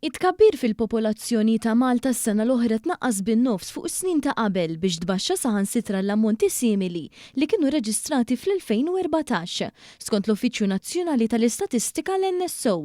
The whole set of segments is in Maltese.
It-tkabbir fil-popolazzjoni ta' Malta s-sena l-oħra tnaqqas bin-nofs fuq is-snin ta' qabel biex tbaxxa saħansitra l-ammonti simili li kienu reġistrati fl-2014, skont l-Uffiċċju Nazzjonali tal-Istatistika l-NSO.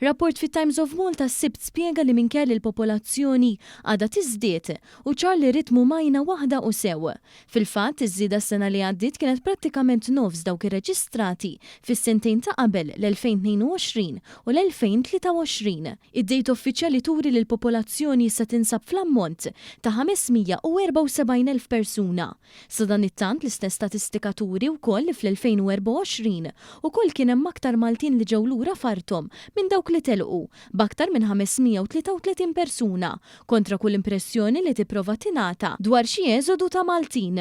Rapport fit-Times of Malta s-Sibt spjega li minkejja li l-popolazzjoni għadha tiżdied, hu ċar li ritmu majna waħda u sew. Fil-fatt, iż-żieda s-sena li għaddiet kienet prattikament nofs dawk irreġistrati fis-sentejn ta' qabel l-2022 u l-2023. Id-dejta uffiċjali turi li l-popolazzjoni issa tinsab fl-ammont ta' 574,000 persuna. Sadanittant, l-istess statistika turi wkoll li fl-2024 ukoll kien hemm aktar Maltin li ġew lura f'arthom minn dawk li telqu, b'aktar minn 533 persuna, kontra kull impressjoni li tipprova tingħata dwar xi eżodu ta' Maltin.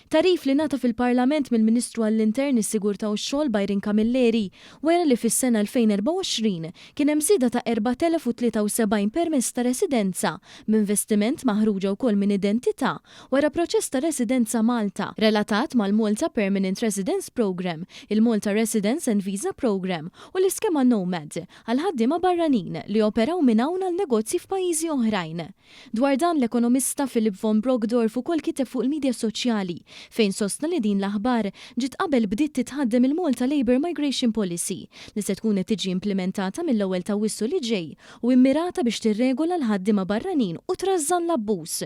Tagħrif li ngħata fil-Parlament mill-Ministru għall-Intern, is-Sigurtà u x-Xogħol Byron Camilleri wera li fis-sena 2024 kien hemm żieda ta' 4,073 permess ta' residenza b'investiment maħruġa wkoll minn identità wara proċess ta' residenza Malta relatat mal-Malta Permanent Residence Programme, il-Malta Residence and Visa Programme u l-iskema Nomad għal ħaddiema barranin li joperaw minn hawn għal negozji f'pajjiżi oħrajn. Dwar dan l-ekonomista Philip von Brockdorff ukoll kiteb fuq il-midja soċjali fejn sostna li din l-aħbar ġiet qabel bdiet titħaddem il-Malta Labour Migration Policy li se tkun qed tiġi implimentata mill-ewwel t'Awwissu li ġej u immirata biex tirregola l-ħaddiema barranin u trażżan l-abbuż.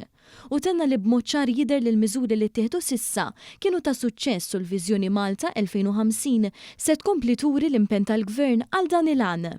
U tenna li b'mod ċar jidher li l-miżuri li ttieħdu s'issa kienu ta' suċċess u l-Viżjoni Malta 2050 se tkompli turi l-impenn tal-Gvern għal dan il-għan.